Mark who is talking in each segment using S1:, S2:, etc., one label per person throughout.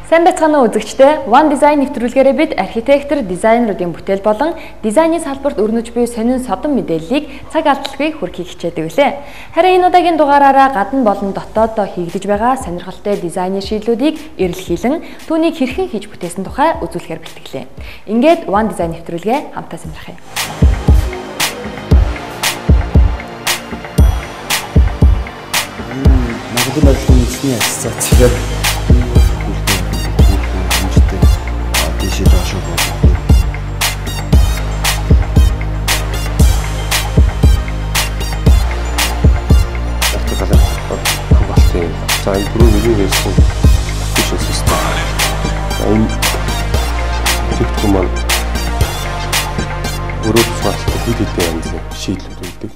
S1: Сайн байцгаана уу үзэгчдээ. One Design нэвтрүүлгээрээ бид архитектор, дизайнеруудын бүтээл болон дизайны салбарт өрнөж буй сонин содон мэдээллийг цаг алдалгүй хүргэхийг хичээдэг үлээ. Харин энэ удаагийн дугаараараа гадна болон дотооддоо хийгдэж байгаа сонирхолтой дизайны шийдлүүдийг эрэлхийлэн түүнийг хэрхэн хийж бүтээсэн тухай үзүүлэхээр бэлтгэлээ. Ингээд One Design нэвтрүүлгээ хамтаа сонирхъя.
S2: Монголын барилгын үндэсний ассоциац гэдэг
S3: За энэ түрүү миний хэлсэн биш систем. Энэ бүтээгдэхүүн маань өрөө тусгаарлалтай хэд хэдэн янзын шийдлүүд өгдөг.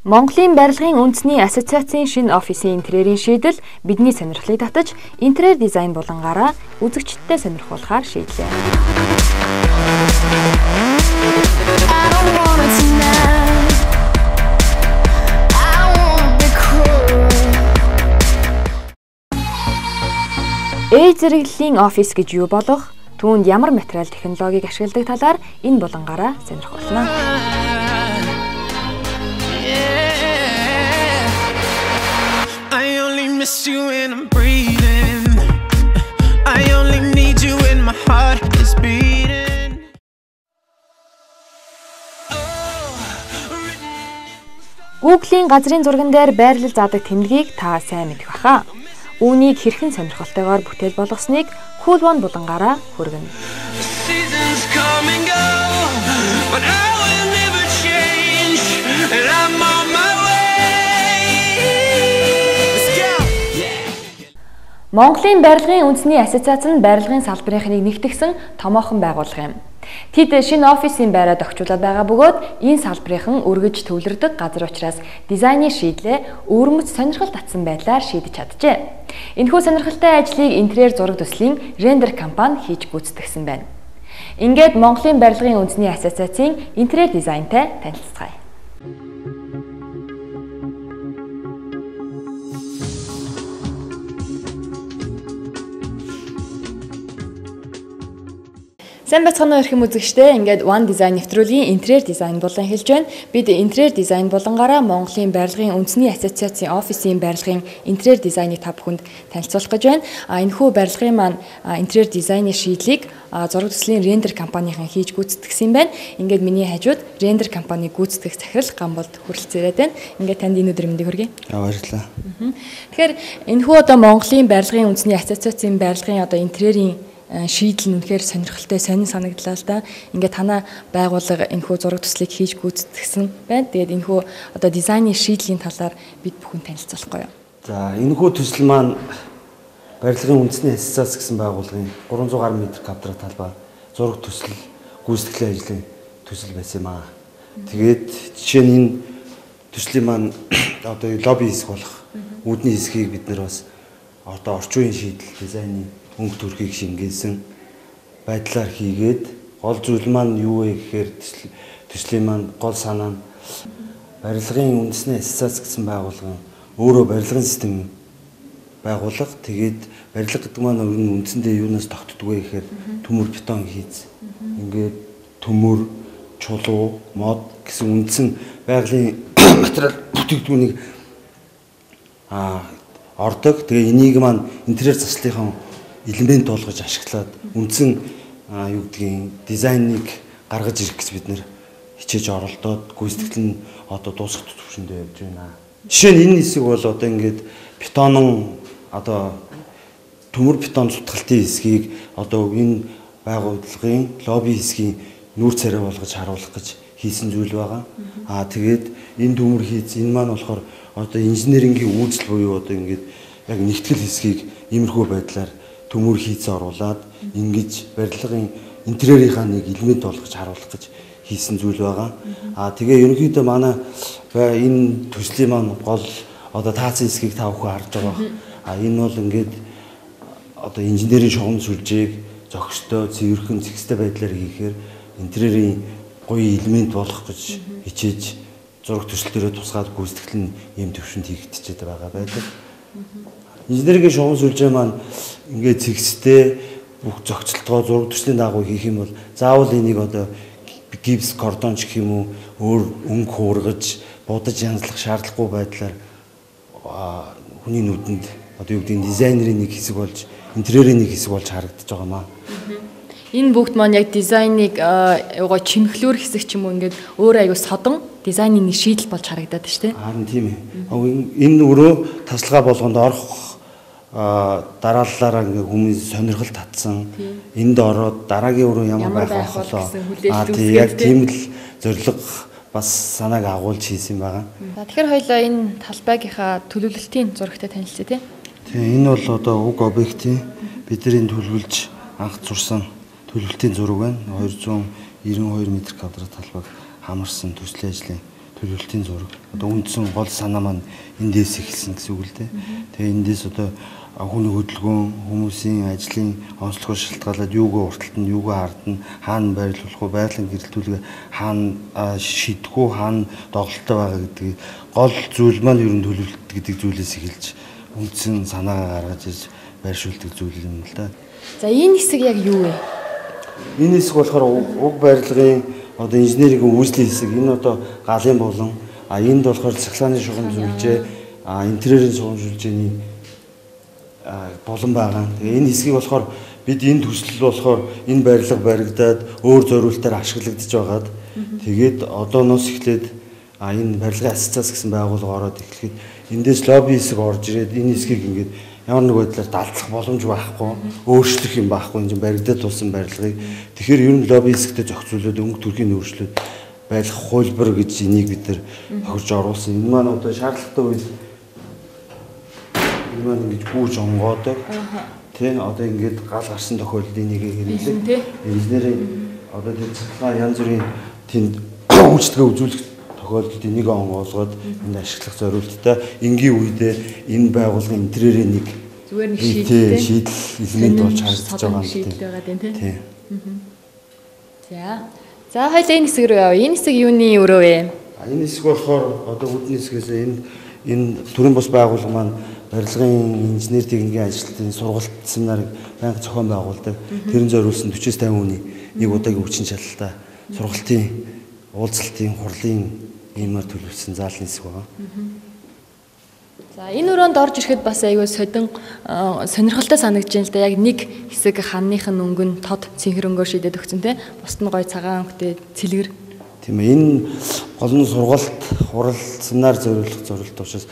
S1: Монголын барилгын үндэсний ассоциацийн шинэ офисын интерьерийн шийдэл бидний сонирхлыг татаж, интерьер дизайн булангаараа үзэгчдэд сонирхуулахаар шийдлээ. Э зэрэглэлийн офис гэж юу болох, түүнд ямар материал технологиг ашигладаг талаар энэ булангаараа сонирхолно. Google-ийн газрын зурган дээр байрлал заадаг тэмдгийг та сайн мэдэх баха. Үүнийг хэрхэн сонирхолтойгоор бүтээл болгосныг Cool One булангаараа хүргэнэ. Монголын барилгын үндэсний ассоциац нь барилгын салбарынхныг нэгтгсэн томоохон байгууллага юм. Тэд шинэ офисын байраа тохижуулаад байгаа бөгөөд энэ салбарынхан өргөж төвлөрдөг газар учраас дизайны шийдлээ өвөрмөц сонирхол татсан байдлаар шийдэж чаджээ. Энэхүү сонирхолтой ажлыг интерьер зураг төслийн рендер компани хийж гүйцэтгэсэн байна. Ингээд Монголын барилгын үндэсний ассоциацийн интерьер дизайнтай танилцацгаая. Сайн байцгаана уу эрхэм үзэгчдээ. Ингээд One Design нэвтрүүлгийн интерьер дизайн булан хэлж байна. Бид интерьер дизайн булангаараа Монголын барилгын үндэсний ассоциацийн офисын барилгын интерьер дизайныг та бүхэнд танилцуулах гэж байна. Энэхүү барилгын маань интерьер дизайны шийдлийг зураг төслийн рендер компанийн хийж гүйцэтгэсэн юм байна. Ингээд миний хажууд рендер компани гүйцэтгэх захирал Гамболд хүрэлцээрээд байна. Ингээд танд энэ өдөр мэндийг хүргэе.
S2: Баярлалаа.
S1: Тэгэхээр энэхүү одоо Монголын барилгын үндэсний ассоциацийн барилгын одоо интерьерийн шийдэл нь үнэхээр сонирхолтой, сонин санагдлаа л да. Ингээд танай байгууллага энэхүү зураг төслийг хийж гүйцэтгэсэн байна. Тэгээд энэхүү одоо дизайны шийдлийн талаар бид бүхэн танилцуулахгүй юу?
S2: За, энэхүү төсөл маань барилгын үндэсний ассоциац гэсэн байгууллагын 300 гаруй метр квадрат талбай зураг төсөл гүйцэтгэлийн ажлын төсөл байсан юм аа. Тэгээд жишээ нь энэ төслийн маань одоо лобби хэсэг болох үүдний хэсгийг бид нар бас одоо орчин үеийн шийдэл дизайны өнгө төрхийг шингээсэн байдлаар хийгээд гол зүйл маань юу вэ гэхээр төслийн маань гол санаа нь барилгын үндэсний ассоциац гэсэн байгууллагын өөрөө барилгын систем байгууллага. Тэгээд барилга гэдэг маань ер нь үндсэндээ юунаас тогтдог вэ гэхээр төмөр бетон хийц, ингээд төмөр, чулуу, мод гэсэн үндсэн байгалийн материал бүтээгдэхүүнийг ордог. Тэгээ энийг маань интерьер заслынхан элемент болгож ашиглаад үндсэн юу гэдгийг дизайныг гаргаж ирэх гэж бид нэр хичээж оролдоод гүйцэтгэл нь одоо дуусах түвшиндээ явж байна. Жишээ нь энэ хэсэг бол одоо ингээд бетонон одоо төмөр бетон зутгалтын хэсгийг одоо энэ байгууллагын лобби хэсгийн нүүр царай болгож харуулах гэж хийсэн зүйл байгаа. Аа тэгээд энэ төмөр хийц энэ маань болохоор одоо инженерингийн үйлдэл буюу одоо ингээд яг нэгтгэл хэсгийг иймэрхүү байдлаар төмөр хийцээ оруулаад ингэж барилгын интерьерийнхаа нэг элемент болгож харуулах гэж хийсэн зүйл байгаа. Аа тэгээ ерөнхийдөө манай энэ төслийн маань гол одоо таацын хэсгийг та бүхэн харж байгаа. А энэ бол ингээд одоо инженерийн шугам сүлжээг зохистой, цэвэрхэн, зэгстэй байдлаар хийхээр интерьерийн гоё элемент болох гэж хичээж зураг төсөл дээрээ тусгаад гүйцэтгэл нь ийм төвшөнд хийгдчихэд байгаа байдаг. Инженерийн шугам сүлжээ маань ингээд зэгцтэй бүх зохицолтгоо зураг төслийн дагуу хийх юм бол заавал энийг одоо гипс кордон ч гэх юм уу өөр өнгө хуургаж будаж янзлах шаардлагагүй байдлаар хүний нүдэнд одоо юу гэдэг нь дизайнерын нэг хэсэг болж интерьерийн нэг хэсэг болж харагдаж байгаа маа.
S1: Энэ бүгд маань яг дизайныг юугаа чимхлүүр хэсэг ч юм уу ингээд өөр аягүй содон дизайны нэг шийдэл болж харагдаад шүү дээ.
S2: Харин тийм ээ. Энэ өрөө тасалгаа болгонд орох дарааллаараа ингээ хүмүүс сонирхол татсан. Энд ороод дараагийн өрөө ямар байх вэ? Тийм яг тийм л зорилго бас санааг агуулж хийсэн байгаа.
S1: За тэгэхээр хоёлаа энэ талбайгийнхаа төлөвлөлтийн зурагтай танилцъя тий.
S2: Тийм энэ бол одоо уг объектын бидний төлөвлөж анх зурсан төлөвлөлтийн зураг байна. 292 м квадрат талбайг хамарсан төслийн ажлын төлөвлөлтийн зураг. Одоо үндсэн гол санаа маань эндээс эхэлсэн гэсэн үг л дээ. Тэгээ эндээс одоо хүний хөдөлгөөн, хүмүүсийн ажлын онцлогоор шалтгаалаад юугаа урталт нь, юугаа ард нь, хаана байрлуулах вэ, байгалийн гэрэлтүүлгээ хаана шийдэх үү, хаана доголдолтой байгаа гэдгийг гол зүйл маань ер нь төлөвлөлт гэдэг зүйлээс эхэлж үндсэн санаагаа гаргаж ирж байршуулдаг зүйл юм л да.
S1: За энэ хэсэг яг юу вэ?
S2: Энэ хэсэг болохоор уг барилгын одоо инженерийн үйлслийн хэсэг. Энэ одоо галын булан, а энд болохоор цахилгааны шугам сүлжээ, интерьерийн шугам сүлжээний булан байгаа. Тэгээ энэ хэсгийг болохоор бид энэ төсөл болохоор энэ барилга баригдаад өөр зориултаар ашиглагдаж байгаад тэгээд одооноос эхлээд энэ барилгын ассоциац гэсэн байгууллага ороод эхлэхэд эндээс лобби хэсэг орж ирээд энэ хэсгийг ингээд ямар нэг байдлаар далдлах боломж байхгүй, өөрчлөх юм байхгүй, энэ баригдаад тулсан барилгыг. Тэгэхээр ер нь лобби хэсэгтээ зохицуулаад өнгө төрхийн өөрчлөлт байх хувилбар гэж энийг бид нар тохирж оруулсан. Энэ маань одоо шаардлагатай үед энэ маань ингэж гүйж онгоодог. Тэ одоо ингээд гал гарсан тохиолдолд энийг хэрэглэх. Инженерийн одоо тэр цахилгаан янз бүрийн тэнд үйлчлэгээ үзүүлэх тохиолдолд энийг онгоолгоод энд ашиглах зориулттай энгийн үедээ энэ байгууллагын интерьерийн нэг
S1: зүгээр нэг шийдэл
S2: элемент болж харагдаж байгаа юм
S1: шийдэл байгаа тийм тий. За. За хоёлаа энэ хэсэг рүү явъя. Энэ хэсэг юуны өрөө вэ?
S2: Энэ хэсэг болохоор одоо үүдний хэсгээс энэ төрийн бус байгууллага маань барилгын инженер техникийн ажилтны сургалт семинарыг байнга зохион байгуулдаг. Тэрэн зориулсан 40-50 хүний нэг удаагийн хүчин чадалтай сургалтын уулзалтын хурлын иймээр төлөвлөсөн заалны хэсэг байгаа.
S1: За энэ өрөөнд орж ирэхэд бас айгүй содон сонирхолтой санагдаж байна л да. Яг нэг хэсэг ханных нь өнгө нь тод цэнхэр өнгөөр шидээд өгсөн те. Бусд нь гоё цагаан өнгөтэй цэлгэр.
S2: Тийм ээ. Энэ гол нь сургалт, хурал, семинар зориулах зорилт учраас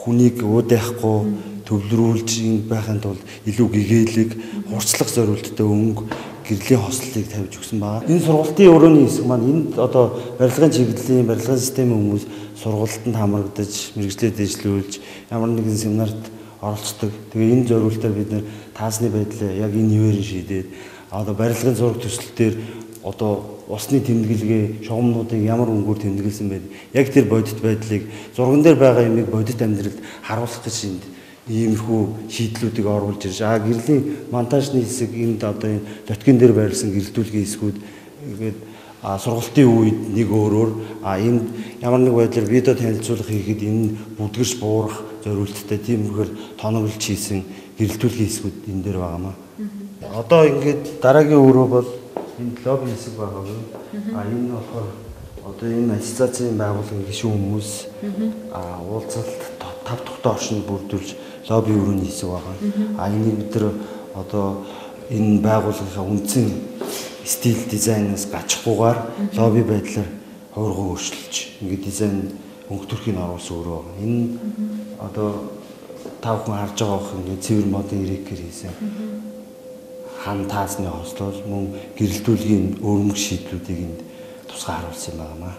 S2: хүнийг уудайхгүй төвлөрүүлж байхын тулд илүү гэгээлэг, хурцлах зориулттай өнгө гэрлийн хослолыг тавьж өгсөн байгаа. Энэ сургалтын өрөөний хэсэг маань энд одоо барилгын чиглэлийн, барилгын системийн хүмүүс сургалтанд хамрагдаж, мэргэжлээ дэвшлүүлж, ямар нэгэн семинарт оролцдог. Тэгээ энэ зориултаар бид нэр таасны байдлаа яг энэ нивээр шийдээд одоо барилгын зураг төсөл дээр одоо усны тэмдэглэгээ, шугамнуудыг ямар өнгөөр тэмдэглэсэн байд. Яг тэр бодит байдлыг зурган дээр байгаа юмыг бодит амьдралд харуулах гэж энд иймэрхүү шийдлүүдийг оруулж ирж гэрлийн монтажны хэсэг энд одоо энэ дотгийн дээр байрлсан гэрэлтүүлгийн хэсгүүд ингээд сургалтын үед нэг өөрөөр энд ямар нэг байдлаар видео танилцуулга хийхэд энэ бүдгэрч буурах зориулттай тиймэрхээр тоноглож хийсэн гэрэлтүүлгийн хэсгүүд энэ дээр байгаамаа. Одоо ингээд дараагийн өрөө бол энд лобби хэсэг байгаа юм. Энэ болохоор одоо энэ ассоциацийн байгууллагын гишүүн хүмүүс уулзалт тав тухтай оршинд бүрдүүлж лобби өрөөний хэсэг байгаа. Энийг бид нар одоо энэ байгууллагынхаа үндсэн стил дизайнаас гачхгүйгээр лобби байдлаар хувирган өөрчилж ингээд дизайн өнгө төрхийг оруулсан өрөө байгаа. Энэ одоо та бүхэн харж байгаа бох ингээд цэвэр модын рекер хийсэн хан таасны хослол мөн гэрэлтүүлгийн өвөрмөг шийдлүүдийг энд тусгай харуулсан юм байна.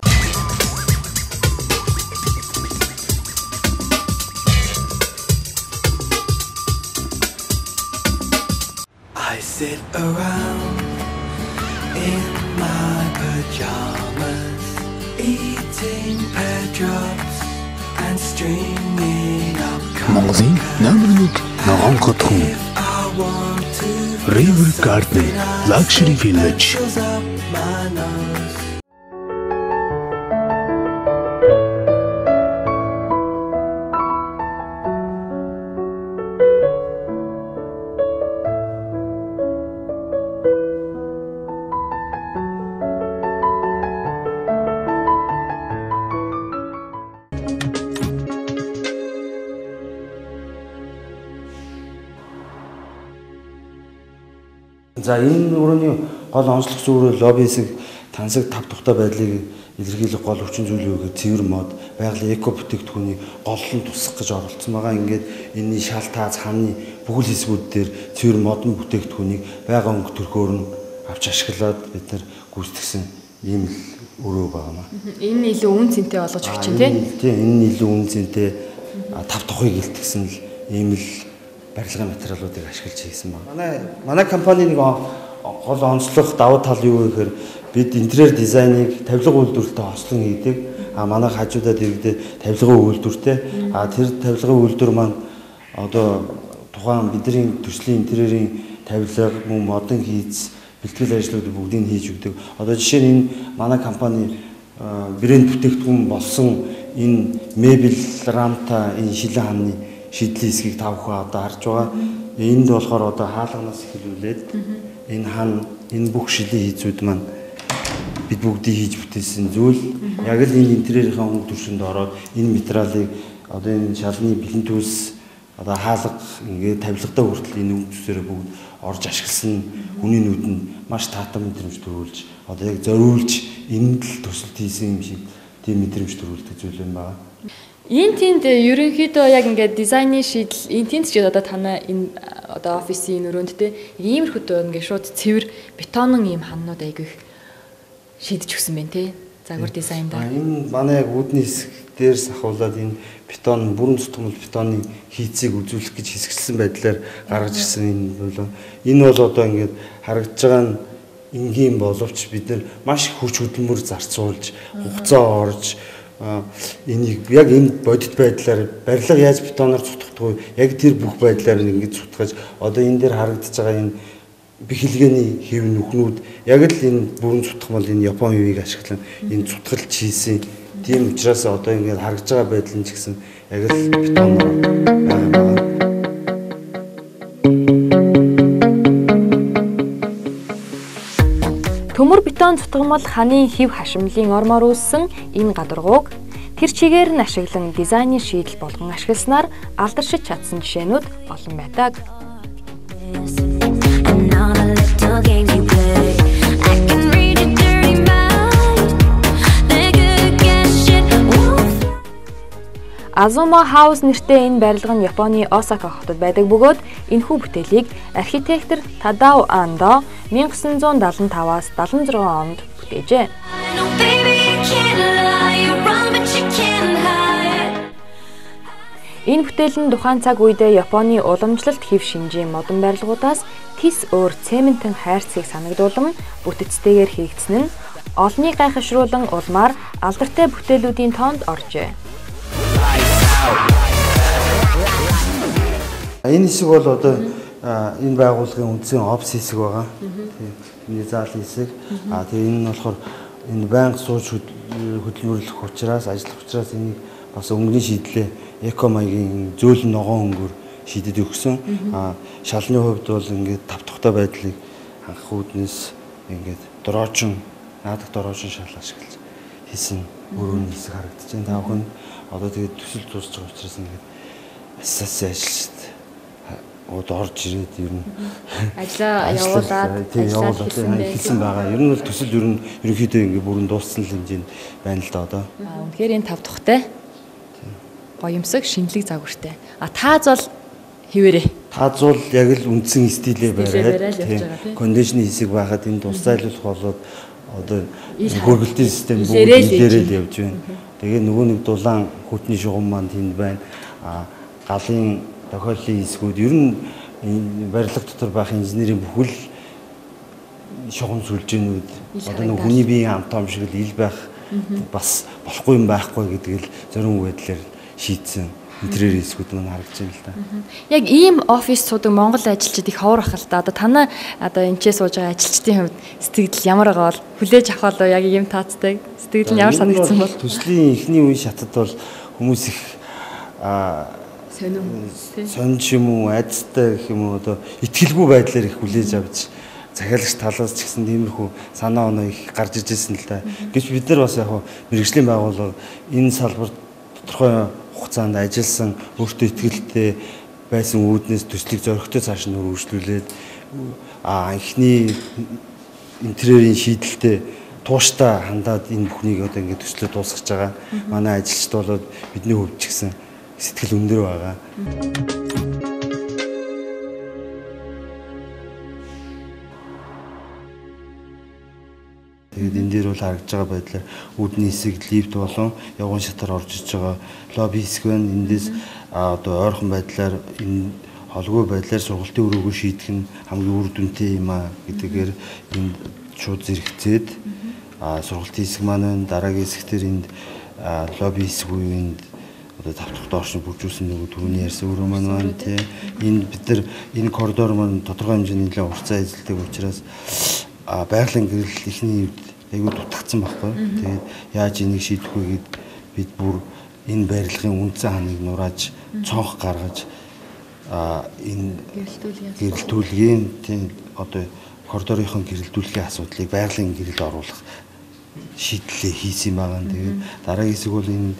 S4: I sit around in my pajamas, eating pear drops and stringing up.
S5: Монголын номер 1 ногоон хот хүн. River Garden Luxury Village.
S2: За энэ өрөөний гол онцлог зүйл лобби хэсэг тансаг тав тухтай байдлыг илэрхийлэх гол хүчин зүйл юу гэхээр цэвэр мод, байгалийн эко бүтээгдэхүүний голлон тусгах гэж оролцсон байгаа. Ингээд энэний шал тааз ханы бүхэл хэсгүүд дээр цэвэр модон бүтээгдэхүүнийг байгаа өнгө төрхөөр нь авч ашиглаад бид нар гүйцэтгсэн ийм л өрөө байгаа маа.
S1: Энэ илүү үн цэнтэй болгож өгч чинь тий?
S2: Тийм, энэ нь илүү үн цэнтэй тав тухыг илтгэсэн л ийм л барилгын материалуудыг ашиглаж хийсэн байна. Манай компани нэг гол онцлог давуу тал юу вэ гэхээр бид интерьер дизайныг тавилга үйлдвэрлэлтэй хослон хийдэг. А манай хажуудад иргэдээ тавилгын үйлдвэртэй. А тэр тавилгын үйлдвэр маань одоо тухайн бидний төслийн интерьерийн тавилга, мөн модон хийц, бэлтгэл ажлуудыг бүгдийг нь хийж өгдөг. Одоо жишээ нь энэ манай компани брэнд бүтээгдэхүүн болсон энэ мебель рамта энэ шилэн ханны шийдлийн хэсгийг та бүхэн одоо харж байгаа. Энд болохоор одоо хаалганаас эхлүүлээд энэ хан, энэ бүх шилийн хийцүүд маань бид бүгдийг хийж бүтээсэн зүйл. Яг л энэ интерьерийн өнгө төршөнд ороод энэ материалыг одоо энэ шалны бэлэн төлс одоо хаалга ингээд тавилгадаа хүртэл энэ өнгө төсөөрөө бүгд орж ашигласан хүний нүдэнд маш таатай мэдрэмж төрүүлж одоо яг зориулж энд л төсөлт хийсэн юм шиг тийм мэдрэмж төрүүлдэг зүйл юм байна.
S1: Энэ тэнд ерөнхийдөө яг ингээд дизайны шийдэл энэ тэнд ч одоо танай энэ одоо офисын өрөөнд те иймэрхүү ингээд шууд цэвэр бетонон ийм ханнууд айгүй их шийдэж өгсөн байна те загвар дизайндаа.
S2: Энэ манай яг үүдний хэсэг дээрс ахуулаад энэ бетон бүрэн цутгамл бетоны хийцийг үзүүлэх гэж хэсэгчлэн байдлаар гаргаж ирсэн энэ бол энэ бол одоо ингээд харагдаж байгаа нь энгийн боловч бид нар маш их хүч хөдөлмөр зарцуулж хугацаа орж энийг яг энэ бодит байдлаар барилга яаж бетоноор цутгадаг вэ? Яг тэр бүх байдлаар ингэж цутгаж одоо энэ дээр харагдаж байгаа энэ бэхэлгээний хэв нүхнүүд яг л энэ бүрэн цутгамл энэ Япон хэвийг ашиглан энэ цутгалж хийсэн. Тийм учраас одоо ингээд харагдаж байгаа байдал нь ч гэсэн яг л бетоноор байгаа байна.
S1: Төмөр бетон цутгамал ханын хэв хашимлын ормоор үүссэн энэ гадаргууг тэр чигээр нь ашиглан дизайны шийдэл болгон ашигласнаар алдаршиж чадсан жишээнүүд олон байдаг. Azuma House нэртэй энэ барилга нь Японы Осака хотод байдаг бөгөөд энэхүү бүтээлийг архитектор Тадао Андо 1975-аас 76 онд бүтээжээ. Энэ бүтээл нь тухайн цаг үедээ Японы уламжлалт хэв шинжийн модон барилгуудаас тис өөр цементэн хайрцгийг санагдуулан бүтэцтэйгээр хийгдсэн нь олныг гайхашруулан улмаар алдартай бүтээлүүдийн тоонд оржээ.
S2: Энэ хэсэг бол одоо энэ байгууллагын үндсэн офис хэсэг байгаа. Тийм. Энэ заалын хэсэг. Аа тэгээ энэ нь болохоор энэ байнга сууж хөдөлмөрлөх учраас, ажиллах учраас энийг бас өнгөний шийдлээ эко маягийн зөөлөн ногоон өнгөөр шийдэд өгсөн. Аа шалны хувьд бол ингээд тав тухтай байдлыг хангах үүднээс ингээд дороочин, наадаг дороочин шал ашиглаж хийсэн өрөөний хэсэг харагдаж байна. Та бүхэн одоо тэгээд төсөл дуусч байгаа учраас ингээд ассоциац ажиллаж од орж ирээд ер нь
S1: ажлаа явуулаад
S2: хэлсэн байгаа. Ер нь бол төсөл ер нь ерөнхийдөө ингээд бүрэн дууссан л хэмжээнд байна л да одоо.
S1: Үнэхээр энэ тав тухтай гоёмсог шинэлэг загвартай. А тааз бол хэвээрээ.
S2: Тааз бол яг л үндсэн стилээ бариад кондишны хэсэг байхад энэ тусайлуулах болоод одоо хөргөлтийн систем бүгд илээрэл явж байна. Тэгээ нөгөө нэг дулаан хүтний шугам маань тэнд байна. А галын тохиоллын хэсгүүд ер нь барилга дотор байх инженерийн бүхэл шугам сүлжээнүүд одоо нэг хүний биеийн амт шиг л ил байх бас болохгүй юм байхгүй гэдэг л зориун байдлаар шийдсэн интерьер хэсгүүд маань харагдаж байна л да.
S1: Яг ийм офис суудаг Монгол ажилчид их ховор ах л да. Одоо танай одоо энэ ч сууж байгаа ажилчдын хувьд сэтгэл ямар байгаа бол хүлээж авах болоо яг ийм таацтай сэтгэл нь ямар санагдсан бол?
S2: Төслийн эхний үе шатад бол хүмүүс их сонь ч юм уу, айдастай гэх юм уу одоо итгэлгүй байдлаар их хүлээж авч захиалагч талаас ч гэсэн тиймэрхүү санаа оноо их гарч иж ирсэн л да. Гэвч бид нар бас яг мэргэжлийн байгууллага энэ салбарт тодорхой хугацаанд ажилласан, өөртөө итгэлтэй байсан үүднээс төслийг зоригтой цааш нь үргэлжлүүлээд Анхны интерьерийн шийдэлтэй тууштай хандаад энэ бүхнийг одоо ингээд төслөө дуусгаж байгаа. Манай ажилчид болоод бидний хувьд ч гэсэн сэтгэл өндөр байгаа. Тэгээд энэ дээр бол харагдж байгаа байдлаар үүдний хэсэг лифт болон явган шатаар орж иж байгаа лобби хэсэг байна. Эндээс одоо ойрхон байдлаар энэ холгүй байдлаар сургалтын өрөөгөө шийдэх нь хамгийн үр дүнтэй юм а гэдгээр энд шууд зэрэгцээд сургалтын хэсэг маань байна. Дараагийн хэсэгтэр энд лобби хэсэг буюу энд одоо 5 дахь доош нь бүржүүлсэн нөгөө түрүүний ярьсан өрөө маань байна тий. Энэ бид нар энэ коридор маань тодорхой хэмжээний нэлээд уртцаа эзэлдэг учраас байгалийн гэрэл эхний үед айгүй дутагдсан байхгүй. Тэгээд яаж энийг шийдэх вэ гэд бид бүр энэ барилгын үндсэн ханыг нурааж цонх гаргаж энэ гэрэлтүүлгийн тийм одоо коридорынхон гэрэлтүүлгийн асуудлыг байгалийн гэрэлд оруулах шийдлээ хийсэн юм байгаа. Тэгээд дараагийн хэсэг бол энэ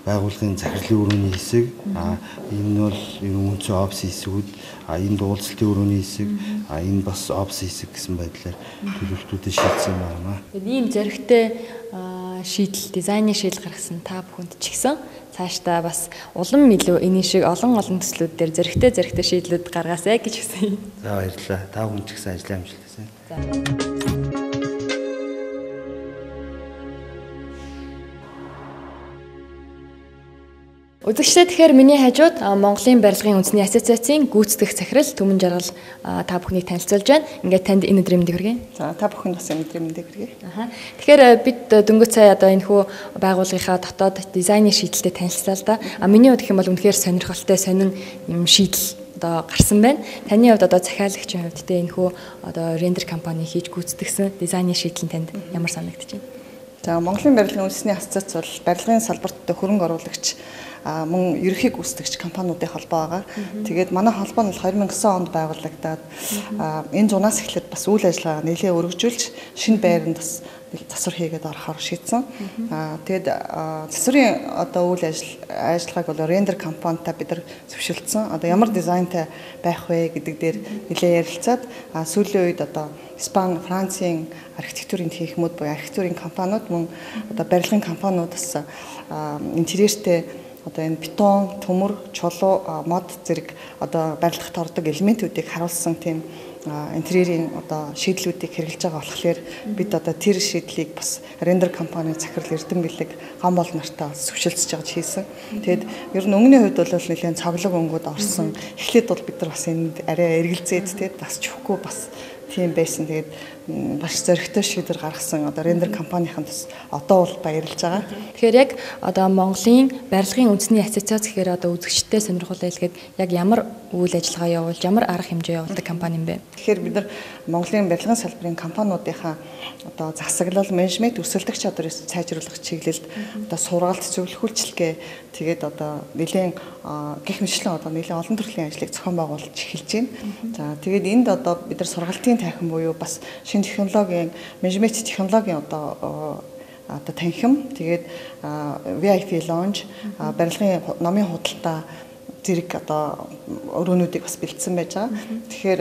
S2: байгууллагын захирлын өрөөний хэсэг, энэ бол үндсэн офис хэсгүүд, энд уулзалтын өрөөний хэсэг, энэ бас офис хэсэг гэсэн байдлаар төлөвлөлтүүдэд шийдсэн байна.
S1: Тэгээд ийм зоригтой шийдэл, дизайны шийдэл гаргасан та бүхэнд ч гэсэн цаашдаа бас улам илүү энэ шиг олон олон төслүүд дээр зоригтой шийдлүүд гаргаасай гэж хүсье.
S2: За баярлалаа. Та бүхэн ч гэсэн ажлын амжилт хүсье.
S1: За. Үзэгчдээ тэгэхээр миний хажууд Монголын барилгын үндэсний ассоциацийн гүйцэтгэх захирал Түмэн Жаргал та бүхнийг танилцуулж байна. Ингээд танд энэ өдрийн мэндийг хүргэе.
S6: За та бүхэнд бас энэ өдрийн мэндийг хүргэе.
S1: Тэгэхээр бид дөнгөж сая одоо энэ хүү байгууллагынхаа дотоод дизайны шийдэлтэй танилцлаа л да. А миний хувьд гэх юм бол үнэхээр сонирхолтой сонин юм шийдэл одоо гарсан байна. Таны хувьд одоо захиалагчийн хувьд те энэ хүү одоо рендер компани хийж гүйцэтгэсэн дизайны шийдэл нь танд ямар санагдаж байна?
S6: За Монголын барилгын үндэсний ассоциац бол барилгын салбарт хөрөнгө оруулагч мөн ерөнхий гүйцэтгэгч компаниудын холбоо байгаа. Тэгээд манай холбоо нь 2009 онд байгуулагдаад энэ зунаас эхлээд бас үйл ажиллагаа нэлээд өргөжүүлж шинэ байранд бас засвар хийгээд орохоор шийдсэн. Тэгээд засварын одоо үйл ажиллагааг бол рендер компанитай бид нар зөвшөлдсөн. Одоо ямар дизайнтай байх вэ гэдэг дээр нэлээд ярилцаад сүүлийн үед одоо Испани, Францын архитектурын техникүүд буюу архитектурын компаниуд мөн одоо барилгын компаниуд бас интерьертэй одоо энэ бетон, төмөр, чулуу, мод зэрэг одоо барилгад ордог элементүүдийг харуулсан тийм интерьерийн одоо шийдлүүдийг хэрэглэж байгаа болохоор бид одоо тэр шийдлийг бас рендер компани захирал Эрдэнэ Бэлэг гам бол нартай бас зөвшөлдсөж байгаа хийсэн. Тэгээд ер нь өнгөний хувьд бол нэлээд цоглог өнгүүд орсон. Эхлээд бол бид нар бас энд арай эргэлзээд тэгээд бас чихгүй бас тийм байсан. Тэгээд маш зоригтой шийдвэр гаргасан одоо рендер компанийн бас одоо бол баярлж байгаа.
S1: Тэгэхээр яг одоо Монголын барилгын үндэсний ассоциац гэхээр одоо үзэгчтэй сонирхолтой хэлгээд яг ямар үйл ажиллагаа явуулж, ямар арга хэмжээ явуулдаг компани юм бэ?
S6: Тэгэхээр бид нар Монголын барилгын салбарын компаниудынхаа одоо засаглал, менежмент, өрсөлдөх чадварыг сайжруулах чиглэлд одоо сургалт, зөвлөх үйлчилгээ тэгээд одоо нэлээд гэх мэтлэн одоо нэлээд олон төрлийн ажлыг зохион байгуулж эхэлж байна. За тэгээд энд одоо бид нар сургалтын танхим буюу бас шинэ технологийн, менежмент технологийн одоо танхим, тэгээд VIP lounge, барилгын номын худалдаа зэрэг одоо өрөөнүүдийг бас бэлдсэн байж байгаа. Тэгэхээр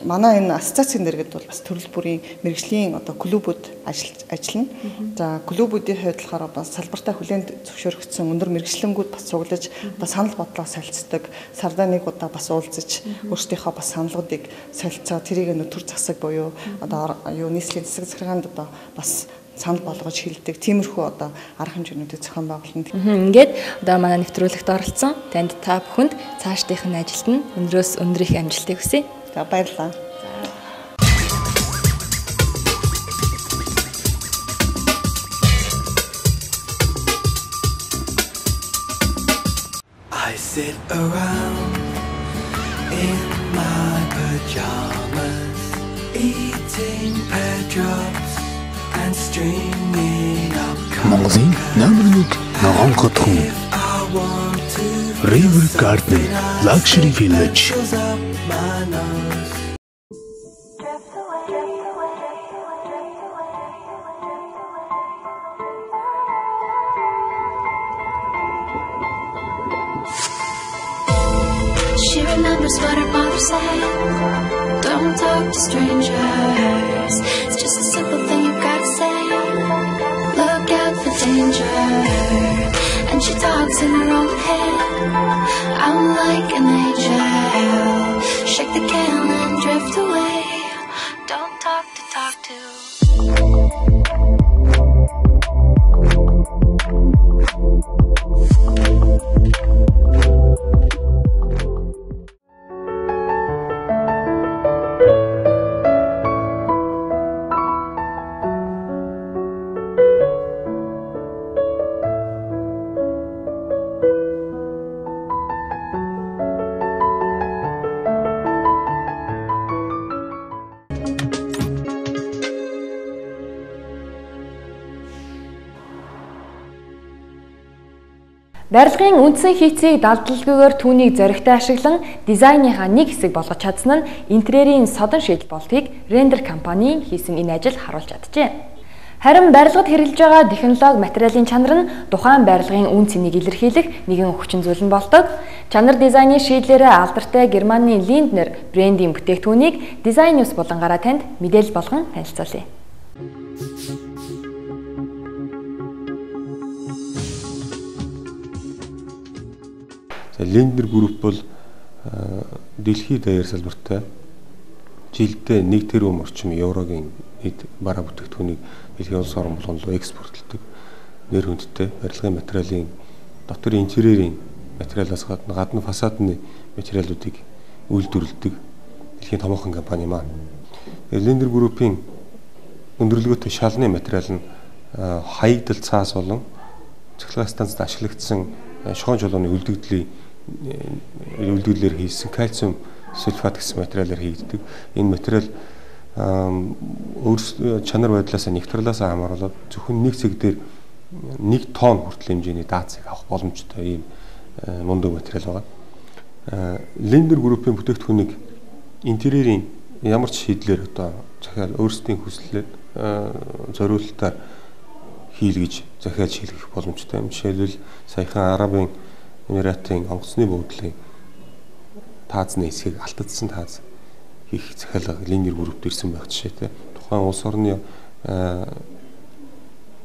S6: манай энэ ассоциацийн дэргэд бол бас төрөл бүрийн мэргэжлийн одоо клубүүд ажиллана. За клубүүдийн хувьд болохоор бас салбартаа хүлээн зөвшөөрөгдсөн өндөр мэргэжлэнгүүд бас цуглаж одоо санал бодлоо солилцдог, сардаа нэг удаа бас уулзаж өөрсдийнхөө бас саналуудыг солилцоо тэрийг нөө төр засаг буюу одоо юу нийслэлийн засаг захиргаанд одоо бас санал болгож хилдэг. Тиймэрхүү одоо арга хэмжээнүүдийг зохион байгуулна.
S1: Ингээд одоо манай нэвтрүүлэгт оролцсон танд та бүхэнд цаашдынх нь ажилд нь өндрөөс өндөр их амжилтыг хүсье.
S6: За баярлалаа.
S4: I sit around in my pajamas, eating pear drops and stringing up.
S5: Монголын номер 1 ногоон хотхон River Garden Luxury Village.
S7: She remembers what her mother said. Don't talk to strangers. It's just a simple thing you gotta say. Look out for danger. And she talks in her own head. I'm like an angel. Shake the can and drift away. Don't talk to talk to.
S1: Барилгын үндсэн хийцийг далдалгүйгээр түүнийг зоригтой ашиглан дизайныхаа нэг хэсэг болгож чадсан нь интерьерийн содон шийдэл болдгийг Render компанийн хийсэн энэ ажил харуулж чаджээ. Харин барилгад хэрэглэж байгаа технологи материалын чанар нь тухайн барилгын үн цэнийг илэрхийлэх нэгэн хүчин зүйл нь болдог. Чанар дизайны шийдлээрээ алдартай Германы Lindner брендийн бүтээгдэхүүнийг Design News булангаараа танд мэдээлэл болгон танилцуулъя.
S3: Lindner Group бол дэлхийд даяар салбартай жилдээ 1 тэрбум орчим еврогийн нийт бараа бүтээгдэхүүнийг дэлхийн улс орон болгон руу экспортлдог нэр хүндтэй барилгын материалын дотор интерьерийн материалаас гадна фасадны материалуудыг үйлдвэрлэдэг дэлхийн томоохон компани юм аа. Lindner Group-ийн өндөрлөгөөтэй шалны материал нь хаягдал цаас болон цахилгаан станцад ашиглагдсан шоон чулууны үлдэгдлээр хийсэн кальциум сульфат гэсэн материалаар хийгддэг. Энэ материал чанар байдлаасаа нэгтралаасаа хамааруулаад зөвхөн нэг цэг дээр 1 тонн хүртэл хэмжээний даацыг авах боломжтой ийм мундаг материал байгаа. Lindner Group-ийн бүтээгдэхүүнийг интерьерийн ямар ч шийдлээр одоо захиал өөрсдийн хүслээр зориулалтаар хийлгэж захиалж хийлгэх боломжтой юм. Жишээлбэл саяхан Арабын Эмиратын онгоцны буудлын таазны хэсгийг алтдсан тааз хийх захиалга Lindner Group-д ирсэн байх жишээтэй. Тухайн улс орны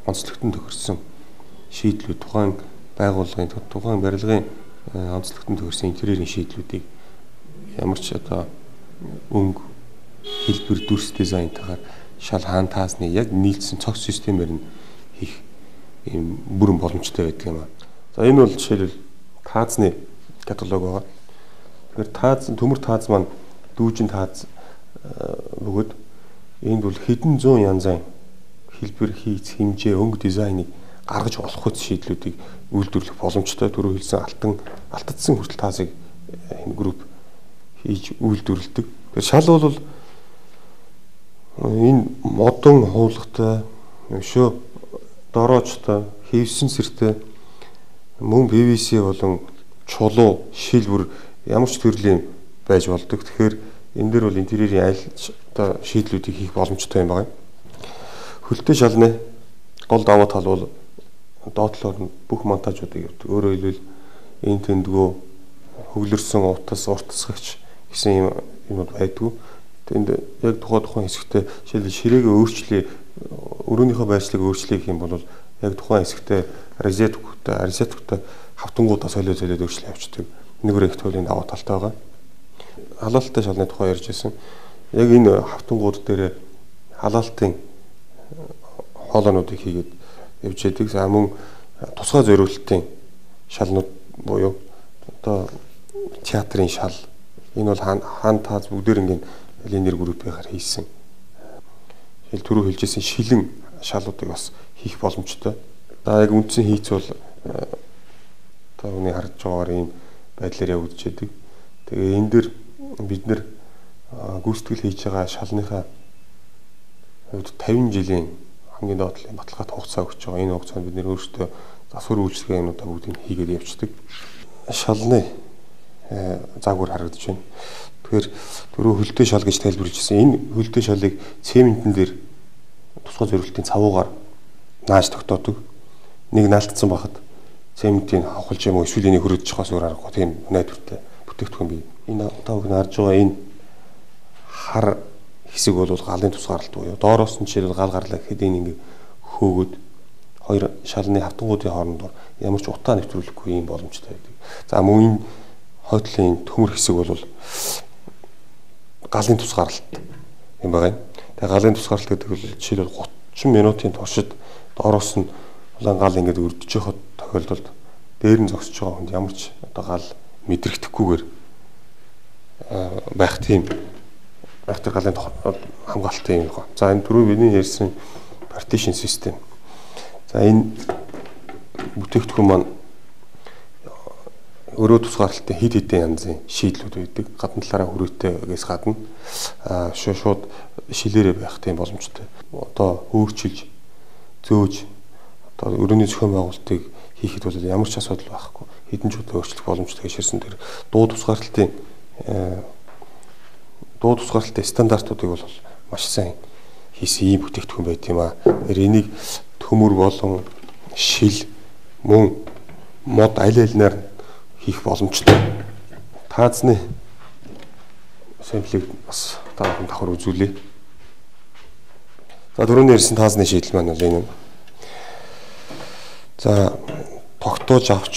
S3: онцлогтон тохирсон шийдлүүд, тухайн байгууллагын, тухайн барилгын онцлогтон тохирсон интерьерийн шийдлүүдийг ямар ч одоо өнгө, хэлбэр, дүрс дизайнтайгаар шал хаан таазны яг нийлсэн цогц системээр нь хийх ийм бүрэн боломжтой байдаг юм аа. За энэ бол жишээлбэл таазны каталог байгаа. Тэгэхээр тааз, төмөр тааз маань дүүжин тааз бөгөөд энд бол хэдэн зуун янзын хэлбэр, хийц, хэмжээ, өнгө дизайныг гаргаж болох үс шийдлүүдийг үйлдвэрлэх боломжтой. Түрүү хэлсэн алтдсан хүртэл таазыг энэ групп хийж үйлдвэрлэдэг. Тэгэхээр шал бол энэ модон хуулгатай, өшөө дороочтой, хэвсэн сэртэй мөн PVC болон чулуу, шил бүр ямар ч төрлийн байж болдог. Тэгэхээр энэ дээр бол интерьерийн аль одоо шийдлүүдийг хийх боломжтой юм байна. Хөлтэй шалны гол давуу тал бол доотлоор нь бүх монтажуудыг явуулдаг. Өөрөөр хэлбэл энэ тэндгөө хөглөрсөн утас, уртасгагч гэсэн юмуд байдгүй. Тэнд яг тухайн хэсэгтээ жишээлбэл ширээгээ өөрчлөе, өрөөнийхөө байршлыг өөрчлөе гэх юм бол яг тухайн хэсэгтээ розетктай хавтангуудаа солиод өөрчлөлт явуулдаг. Нэгүр их туйлын давуу талтай байгаа. Халаалттай шалны тухай ярьж байсан. Яг энэ хавтангууд дээр халаалтын хоолоонуудыг хийгээд явж яадаг. За мөн тусгай зориултын шалнууд буюу одоо театрын шал. Энэ бол хаан тааз бүгдээр ингээд Lindner Group-ээр хийсэн. Жишээл түрүү хэлжсэн шилэн шалуудыг бас хийх боломжтой. За яг үндсэн хийц бол та бүхний харж байгаагаар ийм байдлаар явагдаж байдаг. Тэгээ энэ дэр бид нэр гүйцэтгэл хийж байгаа шалныхаа хувьд 50 жилийн хамгийн доод талын баталгаат хугацаа өгч байгаа. Энэ хугацаанд бид нэр өөрсдөө засвар үйлчилгээ юмнуудаа бүгдийг хийгээд явцдаг. Шалны загвар харагдаж байна. Тэгэхээр түрүү хөлтэй шал гэж тайлбарлаж ирсэн. Энэ хөлтэй шалыг цементэн дээр тусгай зориултын цавуугаар нааж тогтоодог. Нэг наалтсан байхад цементийг хавхалж юм уу эсвэл энийг хөрөдөж явахаас өөр аргагүй тийм найдвартай бүтээгдэхүүн бий. Энэ та бүхэн харж байгаа энэ хар хэсэг бол галын тусгаарлалт буюу доороос нь жишээлбэл гал гарлаа гэхэд энэ ингээ хөөгөөд хоёр шалны хавтангуудын хооронд ямар ч утаа нэвтрүүлэхгүй юм боломжтой байдаг. За мөн энэ хойдлын төмөр хэсэг бол галын тусгаарлалт юм байгаа юм. Тэгээ галын тусгаарлалт гэдэг бол жишээлбэл 30 минутын туршид доороос нь улаан гал ингээд өрдөж явах тохиолдолд дээр нь зогсож байгаа хүнд ямар ч одоо гал мэдрэгдэхгүйгээр байх тийм айхтар галын хамгаалалтын юм байна. За энэ түрүү бидний ярьсан partition system. За энэ бүтээгдэхүүн маань өрөө тусгаарлалтын хэд хэдэн янзын шийдлүүд байдаг. Гадна талаараа хүрээтэйгээс гадна шууд шилээрээ байх тийм боломжтой. Одоо өөрчилж, зөөж одоо өрөөний зохион байгуулалтыг хийхэд бол ямар ч асуудал байхгүй. Хэдэн ч удаа өөрчлөх боломжтой гэж ярьсан. Тэр дуу тусгаарлалтын стандартуудыг бол маш сайн хийсэн ийм бүтээгдэхүүн байт юм аа. Тэгэхээр энийг төмөр болон шил мөн мод аль альнаар хийх боломжтой. Таазны сэмплийг бас та бүхэн давхар үзүүлье. За түрүүний ярьсан таазны шийдэл маань бол энэ юм. За тогтоож авч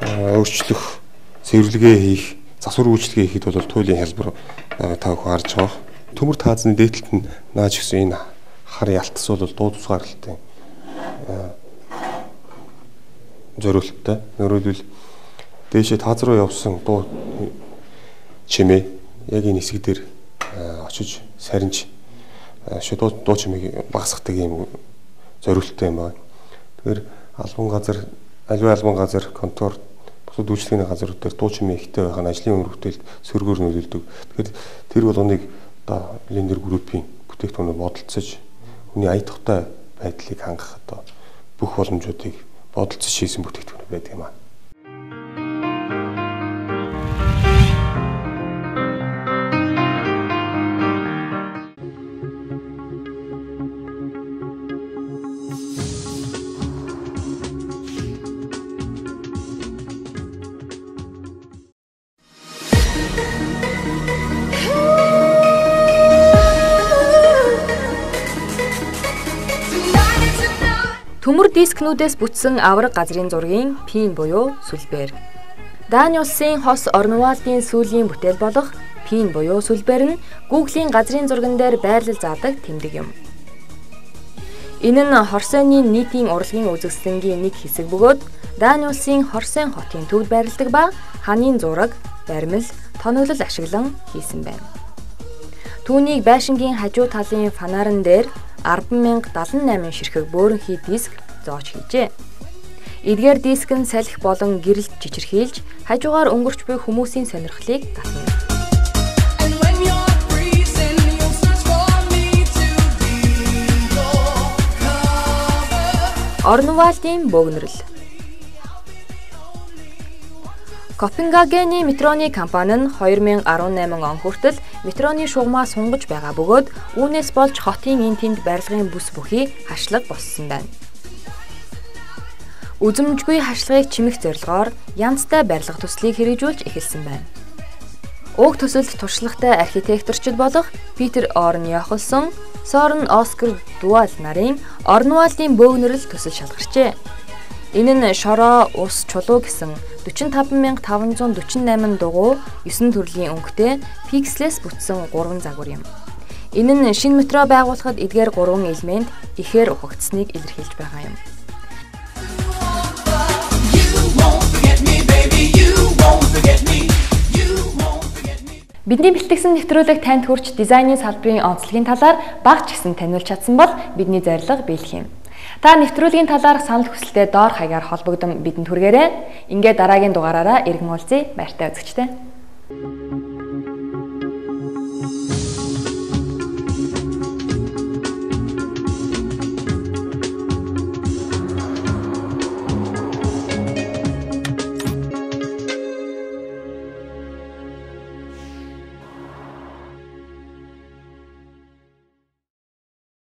S3: өөрчлөх, цэвэрлэгээ хийх, засвар үйлчилгээ хийхэд бол туйлын хялбар та бүхэн харж байгаа. Төмөр таазны дээдлэлт нь нааж гисэн энэ хар ялтс бол дуу тусгаарлалтын зориулттай. Өөрөөр хэлбэл дээшээ тааз руу явсан дуу чимээ яг энэ хэсэг дээр очиж сарниж шууд дуу чимээг багасгадаг юм зориулттай юм байна. Тэгэхээр албан газар, аливаа албан газар, контор, бусад үйлчилгээний газрууд дээр дуу чимээ ихтэй байх нь ажлын үнэр бүтээлд сөргөөр нөлөөлдөг. Тэгэхээр тэр болгоныг одоо Linder Group-ийн бүтээгдэхүүнээр бодолцож хүний ая тухтай байдлыг хангах одоо бүх боломжуудыг бодолцож хийсэн бүтээгдэхүүн байдаг юм аа.
S1: Төмөр дискнүүдээс бүтсэн авраг газрын зургийн пин буюу сүлбэр. Дани улсын хос Орнвалдын сүүлийн бүтээл болох пин буюу сүлбэр нь Google-ийн газрын зурган дээр байрлал заадаг тэмдэг юм. Энэ нь Хорсойны нийтийн урлагийн үзэсгэлэнгийн нэг хэсэг бөгөөд Дани улсын Хорсойн хотын төвд байрладаг ба ханын зураг, баримл, тоноглол ашиглан хийсэн байна. Түүнийг байшингийн хажуу талын фанаран дээр 10,078 ширхэг бөөрөнхий диск зоож хийжээ. Эдгээр диск нь салхи болон гэрэлт чичирхийлж хажуугаар өнгөрч буй хүмүүсийн сонирхлыг татна. Орнвалдын бөөгнөрөл. Копенгагены метроны компани нь 2018 он хүртэл метроны шугамаа сунгаж байгаа бөгөөд үүнээс болж хотын энэ тэнд барилгын бүс бүхий хашлаг боссон байна. Үзэмжгүй хашлагыг чимэх зорилгоор янзтай барилга төслийг хэрэгжүүлж эхэлсэн байна. Уг төсөлд туршлагатай архитекторчид болох Питер Орн Йохансон, Сорен Оскар Дуал нарын Орнвалдын бөөгнөрөл төсөл шалгарчээ. Энэ нь шороо, ус, чулуу гэсэн 45,548 дугуй 9 төрлийн өнгөтэй пикселээс бүтсэн 3 загвар юм. Энэ нь шинэ метро байгуулахад эдгээр 3 элемент ихээр ухагдсаныг илэрхийлж байгаа юм. Бидний бэлтгэсэн нэвтрүүлэг танд хүрч дизайны салбарын онцлогийн талаар бага ч гэсэн таниулж чадсан бол бидний зорилго биелэх юм. Та нэвтрүүлгийн талаар санал хүсэлтээ доор хаягаар холбогдсон бидэнд хүргээрэй. Ингээд дараагийн дугаараараа иргэн уулзъя. Баяртай үзэгчдээ.